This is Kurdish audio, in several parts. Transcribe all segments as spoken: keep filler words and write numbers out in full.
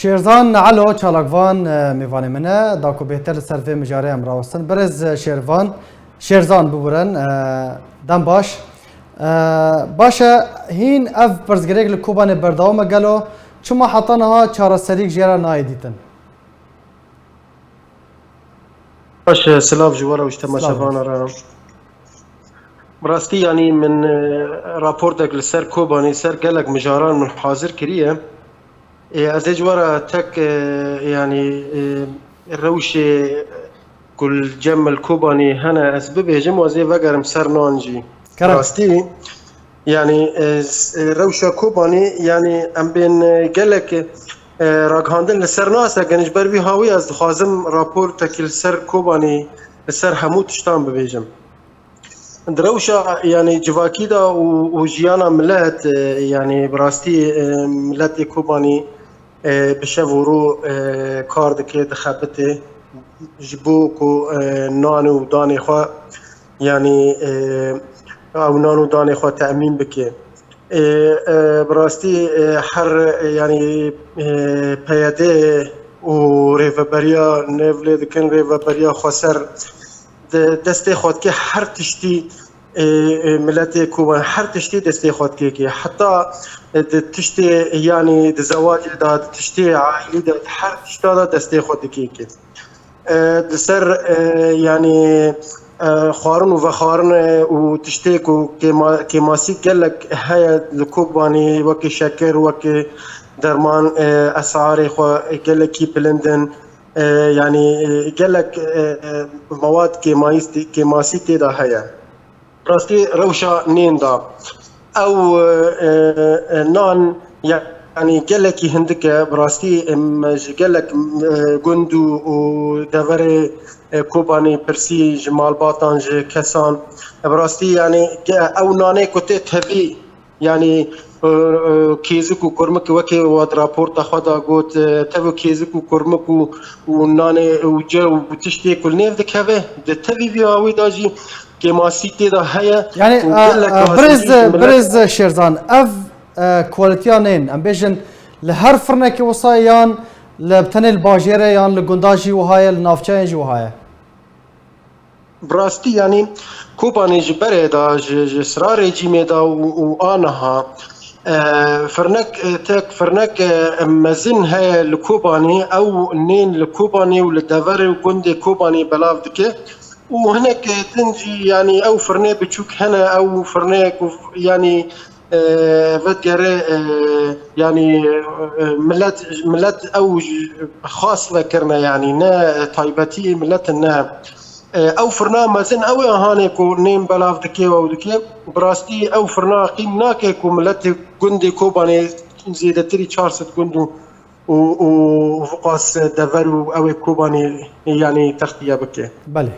Şêrzan Elo çalakvan, e, mêvanê min e, da ku bêhtir li ser vê mijarê em rawestin. Birêz, e, Şêrvan, Şêrzan biburin, e, dem baş. E, baş e, hîn ev pirsgirêk li Kobanê berdewam e gelo? Çima heta niha çareserîk jê re nayê dîtin? Baş e, silav ji we re û ji temaşevana re. Bi rastî, yanî min, e, raportek li ser Kobanê, ser gelek mijaran min hazir kiriye. Ê, ez ê ji we re tek, e, yanî, e, rewşê ku li cem li Kobanê hene ez bibêjim û ez ê vegerim ser nan jî. Kerem. Rastî, yanî, e, s-, e, rewşa Kobanê, yanî em bên, e, gelek, e, ragihandin li ser nas e, genî ji ber vî hawî ez dixwazim raportekî li ser Kobanê, li ser hemû tiştan bibêjim. Di rewşa, yanî, civakî de û, û jiyana milet, e, yanî, bi rastî, e, miletê Kobanî, e, bi şev û rû, e, kar dike, dixebite ji bo ku, e, nan û danê xwe, yanî, e, ew nan û danê xwe temîn bike. E, e, bi rastî, e, her, e, yanî, e, P Y D û rêveberiya nêv lê dikin, rêveberiya xweser di destê xwe dike her tiştî, e, e, miletê Kobanê, her tiştî destê xwe dike kê. Heta, e, di tiştê, yanî di zewacê de, di tiştê aîlî de, di her tişta de destê xwe dike kê. E, di ser, e, yanî, e, xwarin û vexwarin, e, û tiştê ku kêma-, kêmasî gelek heye li Kobanê, wekî şekir, wekî derman, e, esarê xwe gelekî bilind in. E, yanî, e, gelek, e, e, mewad kêmayî-, kêmasî tê de heye. Bi rastî rewşa nên de ew, e, e, nan, yanî gelekî hindik e. Bi rastî, em ji gelek, e, gund û, û deverê, e, Kobanê pirsî ji malbatan, ji kesan. E, bi rastî, yanî ge-, ew nanê ku tê tevî, yanî, e, e, kêzik û kurmik, wekî we di raporta xwe de got, e, tev û kêzik û kurmik û, û nanê û ce û tiştê ku li nêv dikeve, di tevî vî hawî de jî kêmasî tê de heye. Yanî, û e, gelek e, birêz, birêz Şêrzan, ev, e, kualîtiya nên, em bêjin, li her firnekê wisa ye yan li, tenê li bajêr e yan li gunda jî wiha ye, li navçeyên jî wiha ye? Bi rastî, yanî, Kobanê ji berê de, ji, ji sira rejîmê de û, û aniha, e, firnek, e, tek firnek, e, mezin heye li Kobanê, ew nên li Kobanê û li deverê û gundê Kobanê belav dike. Û hinek, e, din jî, yanî, ew firnê biçûk hene, ew firnê ku, yanî, e, vedigere, e, yanî, e, milet, milet ew xas vekirine, yanî, ne taybetî milet in, ne. E, ew firna mezin, ew ê hanê ku nên belav dike û ew dike, bi rastî ew firna qîm nake ku miletê gundê Kobanê zêdetirî çar sed gund û, û, û viqas dever û ew ê Kobanê, yanî, textiye bike. Belê.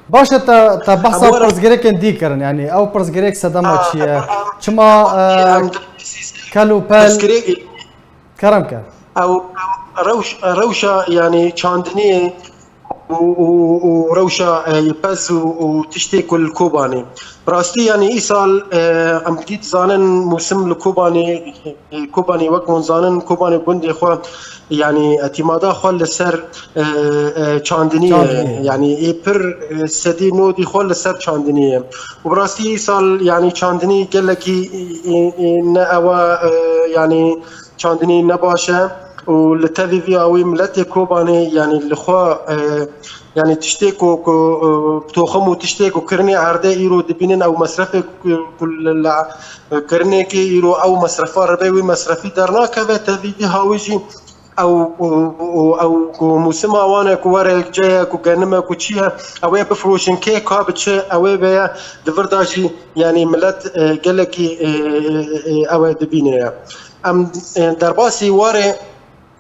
Baş e, te, te behsa pirsgirêkên dî kirin, yanî ew pirsgirêk sedema çi ye? Çima, e, kel û pel? Kerem ke. Ew, ew rewş-, rewşa, yanî, çandiniyê û, û, û rewşa, e, pez û, û tiştê ku li Kobanê. Bi rastî, yanî, îsal, e, em dî dizanin mûsim li Kobanê, e, Kobanê wek hûn zanin, Kobanê gundê xwe, yanî, etîmada xwe li ser, e, e, çandiniyê, çandiniyê, yanî, ê pir, e, sedî nodî xwe li ser çandiniyê. Û bi rastî îsal, yanî, çandinî gelekî, e, e, ne ewa, e, yanî, çandinî ne baş e û li tevî vî awî miletê Kobanê, yanî li xwe, e, yanî tiştê ku, ku, e, toxim û tiştê ku kirinê erdê îro dibînin ew mesrefê ku, ku li, li, kirinekê îro ew mesrefa ribe wî mesrefî dernakeve, tevî vî hawî jî ew, û, û ew ku mûsima wan e ku were ceye ku genim e ku çi ye, ew ê bifiroşin, kê ka bi çi ew ê beye, di vir de jî, yanî milet, e, gelekî, e, e, e, ew ê dibîne ye. Em, e, derbasî warê,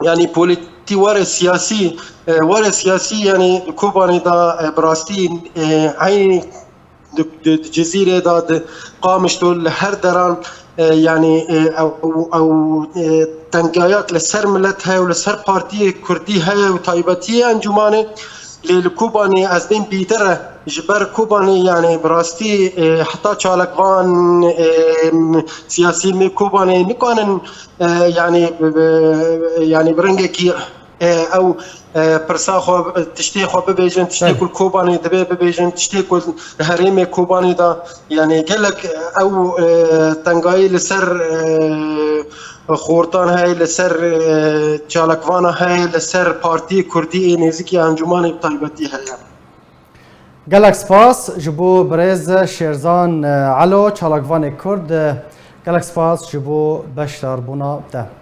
yanî polîtî warê siyasî, e, warê siyasî, yanî Kobanê de, e, bi rastî, e, eynî di, di, di Cizîrê de, di Qamişlo, li her deran, e, yanî, e, ew, ew, e, tengayak li ser milet heye û li ser partiyê kurdî heye û taybetiyê encûmanê. Lê li Kobanê ez bên pîtir e. Ji ber Kobanê, yani bi rastî, e, heta çalakvan, e, siyasî me Kobanê nikanin, e, yani bi, bi, yani bi rengekî, e, ew, e, pirsa xwe, tiştê xwe bibêjin, tiştê Belê. ku li Kobanê dibe bibêjin, tiştê ku li herêmê Kobanê de, yani gelek ew, e, tengayî li ser, e, xortan heye, li ser, e, çalakvana heye, li ser partiyê kurdî ê nêzîkî encûmanê bi taybetî heye. Gelek spas ji bo birêz Şêrzan, e, Elo, çalakvanê Kurd, e, gelek spas ji bo beşdarbûna te.